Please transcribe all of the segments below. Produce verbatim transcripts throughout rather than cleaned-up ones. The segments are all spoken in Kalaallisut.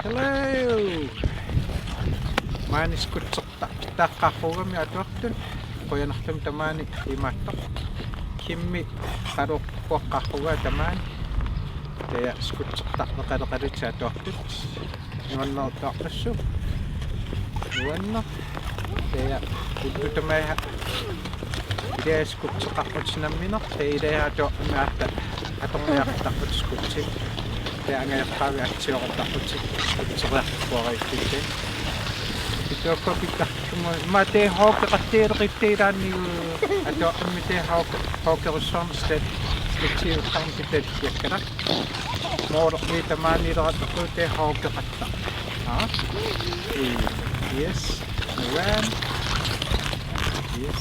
Hello. Maani skutertarpitaaqqaarugami atuartut. Qujanartumik tamaani imaattoq. Kimmi qaluuqqaarugami tamaani. Taava skutertarneqaleqalutik atuartut. Nuannertuarpassu. Nuanneq. Taava ullut tamaasa. Ilaa skuteqarputit nammineq, taava ilaa atuarmik aatsaat atorniartarputit skutit. Taava angajoqqaavik atsiortarputit skuteriartuarputit. Pituakka pittartumut. Immaqa taava hokeqattaaleqittai ilaannigu atuarmik taava hoke-, hokerussuarnik stat-, stativiusarnik pitaliakkalaq. Moorlormi tamaaniilerattarpugut taava hokeqattaaq. Aa? Ii. Yes. Around. Yes.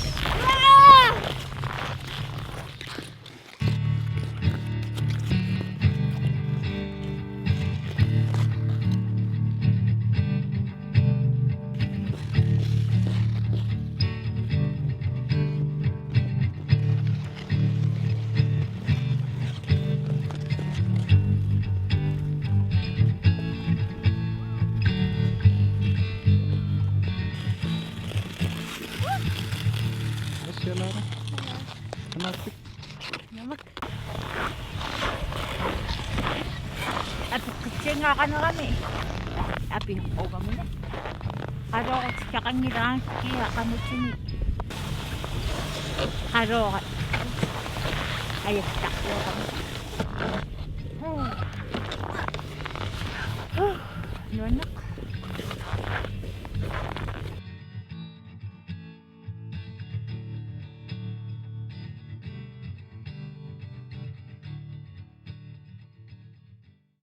Namak. Apeqqutsianngaqanerami. Api ogamuna. Qalooratikkaanngilanga kia qamutsini. Qaloorat. Ajattarluaqami. Nuanneq.